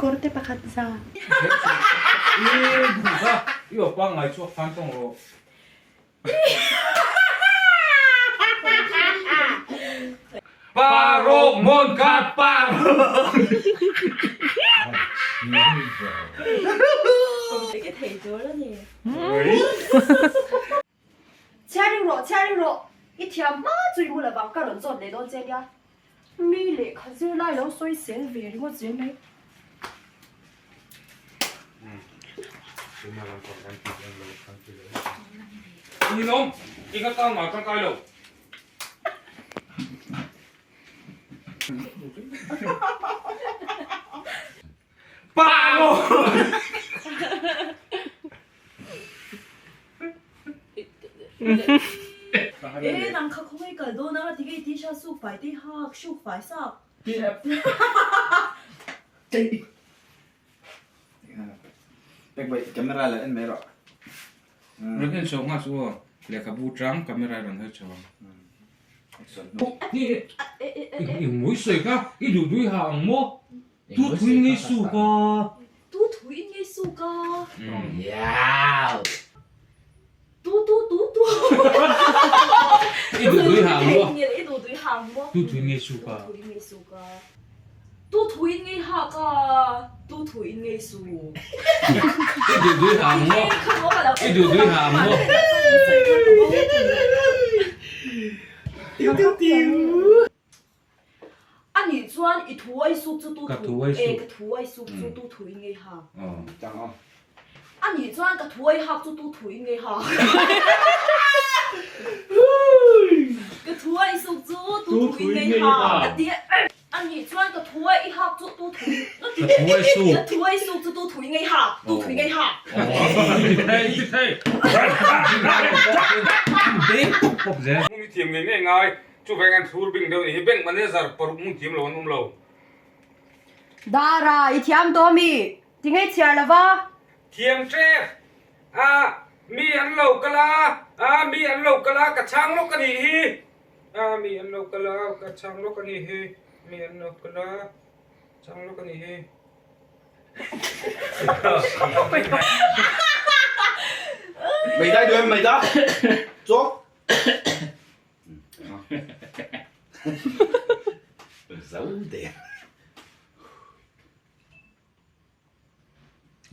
kawr te pakhat za. I duh kha i aw pangngai chhuak khan tawng rawh. Paruk hmun khat paruk. Chhiaring rawh, chhiaring rawh, i thiam hma chu i mu lovang ka rawn zawt leh dawn che nia. Mi lehkha zirlai lo sawi sel ve ringawt zel mai. Ninawm, i ka tan mah tangkai lo. Pa maw! E nang kha khawngaih kal dawn a ti ngei t-shirt suk fai te hak suk fai sak. Camera la en mai rawh. Rawn en chho nghal chu aw. Lehkhabu tang camera i rawn hawi chho ang. I mui sawi kha i duh duh i ha ang maw? Tu thu in ngei suk a. Tu thu in ngei suk a. Tu tu tu tu. I duh duh i ha ang maw? I duh duh i ha ang maw? Tu thu in ngei suk a. Tu thu in ngei suk a. Tu thu in ngei hak a. Tu thu in ngei suk. I duh duh i ha ang maw? I duh duh i ha ang maw? Tiu tiu tiu. A nih chuan i thu ai suk chu tu thu e ka thu ai suk chu tu thu in ngei hak. A nih chuan ka thu ai hak chu tu thu in ngei hak. Ka thu ai suk chu tu thu in ngei hak. A ti a. A nih chuan ka thu ai i hak chu tu thu in ka thu ai suk chu tu thu in ngei hak. Tu thu in ngei hak. I ti thei i ti thei. Hmun i thiam ngei ngei ngai. Chuvang an thlur bing deuh nih hi bank manager paruk hmun thiam lo an awm lo. Dara, i thiam tawh mi? Ti ngei chhiar lo va. Thiam ṭep a, mi an lo kal a, a mi an lo kal a, ka chhang lawk a nih hi, a mi an lo kal a, ka chhang lawk a nih hi, mi an lo kal a, chhang lawk a nih hi. Mei dai duh em mei da? Chawk. Zo der.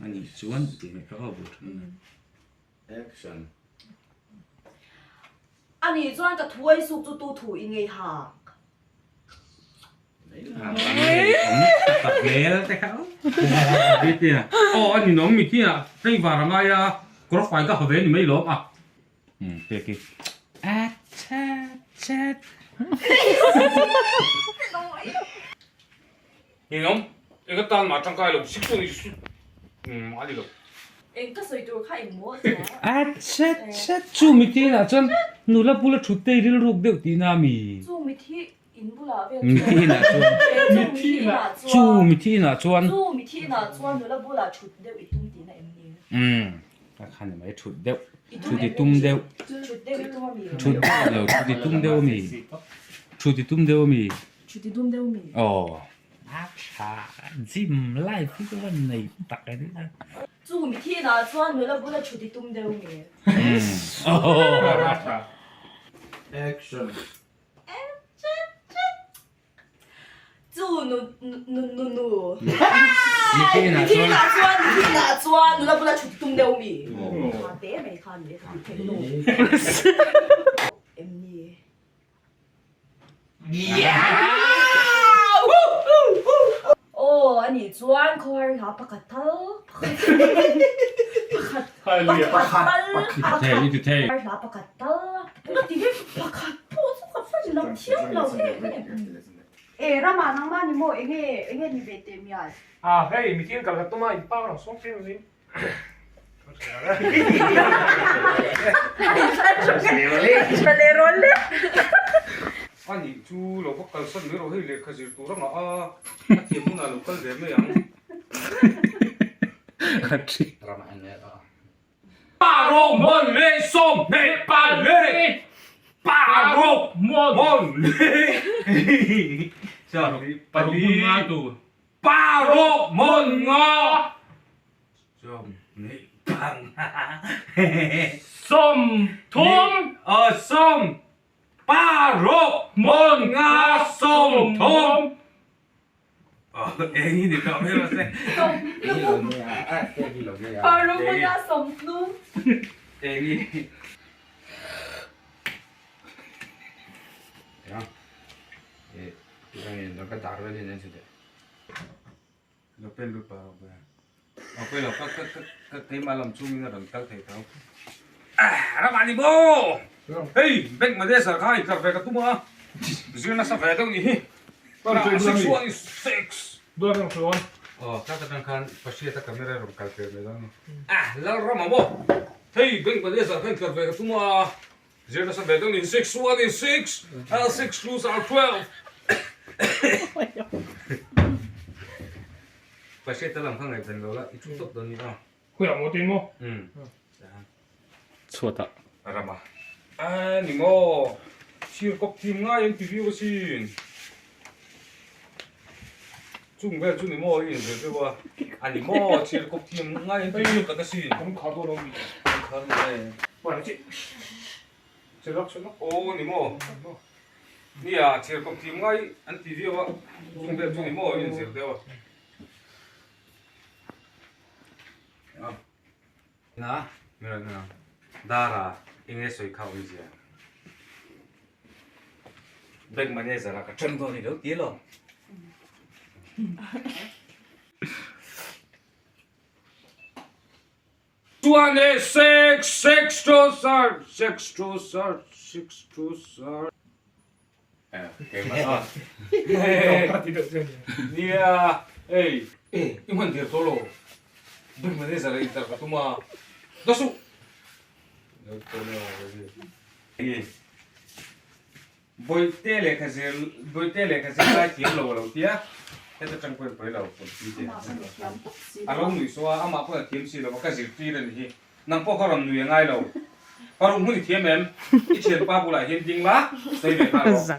Ani chuan tih mai kha aw bul than. Action. Ani chuan ka thuai suk chu tu thu i ngei hak. Hmel te kha aw ani nawm mi khi a hei var a ngai a kawr fai ka ha ve ni mai lawm a. Peki a chat chat. Ninawm eng atan mah tangkai lo sik chu ni su a ni lo. Eng ka sawi tur kha eng maw a chhuah. A chat chat chu mithian ah chuan nula bula thut te i rilruk deuh tihna a mi. Chu mithi in bulah vel chuan. Mithi inah chuan. Mithi inah chuan. Chu mithi inah chuan. Chu mithi inah chuan nula bulah thut deuh i tum tihna em ni? Umm ka khan ni mai thut deuh. Thut i tum deuh. Thut deuh i tum a mi? Thut deuh lo thut i tum deuh a mi? Thut i tum deuh a mi? Thut i tum deuh a mi? Aw. A tha gym life hi ka van nei tak em. Chu mithi inah chuan nula bula thut i tum deuh mi? Action. Chu nu nu nu nu. Mithi inah chuan. Mithi inah chuan mithi inah chuan nula bula thut tum deuh mi. Kha te mai kha ni kha thei nu. Em ni. Aw anih chuan khawhar hla pakhat tal pakhat pakhat tal khawhar hla pakhat tal nga ti hi pakhat pawh chu ka fan lo thiam lo em em. E ramah nangmah ni maw enge enge ni ve teh mial. A hei mithian kal khat tuma in pa rang sawng fem zin. Ani chu lo va kalsan mai rawh hei lehkha zir tur anga a a thiam hunah lo kal ve mai ang. Paruk hmun nga 25 30 Sawm paruk hmun nga 30 Eng hi ni tawh mai rawh se. Paruk hmun nga 30. Eng hi. Lo pen lut pah rawh ve. Aw pawh lo ka ka ka keimah lam chungin a rawn kal thei tho. Ram ah ni maw? Hei bank manager kha inkar ve ka tum a, zir nasa ve deuh ni hi. Six one is six. Aw ka atang khan Pahriata camera rawn kal tel mai dawn ni. Lalrama maw? Hei bank manager kha inkar ve ka tum a. Zir nasa ve deuh ni six one is six six twos are 12. Pashe ta lam kha ngaih ven lo la i thu tawp dawn ni a. Khuiah maw tin maw? Um. Chhuatah. Rama. A ni maw? Thir kawp thim ngai an ti viau asin. Chung vel chu ni maw i inzir deuh a. A ni maw? Thir kawp thim ngai an ti viau tak asin. Kan khar dawn lo mi. Kan khar ni e. Mahni chi. Che lawk che lawk. Aw ni maw? Nia, thir kawp thim ngai an ti viau a. Chung vel chu ni maw i inzir deuh a. Na, mira na. Dara, enge sawi kha awmzia. Bank manager a ka ṭan dawn i lo ti lo. Chuan e six, six two sir, six two sir, six two sir. Nia, ei, i hman dir tawh lo. Bank manager a intar ka tum a. Dasu! Bawihte lehkha zir, Bawihte lehkha zir lai thiam lo a lo tia, heta tang pawhin pawi lo pawlpui te a lo nuih saw a, amah pawhin a thiam si lo va, ka zirtir a ni hi. Nang pawh kha rawn nui a ngai lo. Paruk hmun i thiam em? I thianpa bulah hian ding la, sawi ve nghal rawh.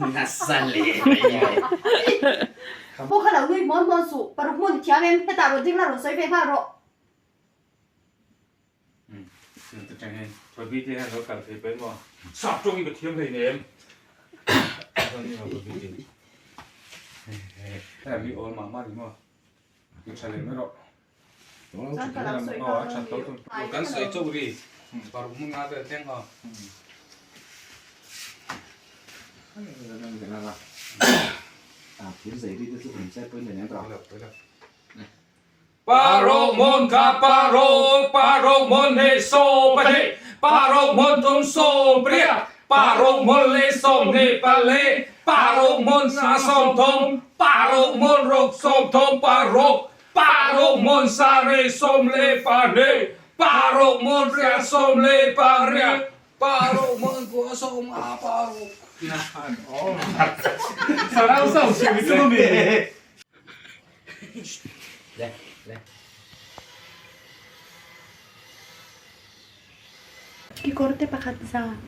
Nasa leh mai mai. Pawh kha lo nui hmawn hmawn suh. Paruk hmun i thiam em? Hetah rawn ding la, rawn sawi ve nghal rawh. Sap tawngin ka thiam hlei nem. Mi awl mah mah ni maw? I tha leh mai rawh. Kan sawi chauh ri. Paruk hmun nga vel thleng aw. Paruk hmun kha paruk, paruk hmun hnih 12, paruk hmun thum 18, paruk hmun li 24, paruk hmun sa 30, paruk hmun ruk 36, paruk hmun sarih 12, paruk hmun riat 18, paruk hmun kua 56. Kekawrte pakhat za.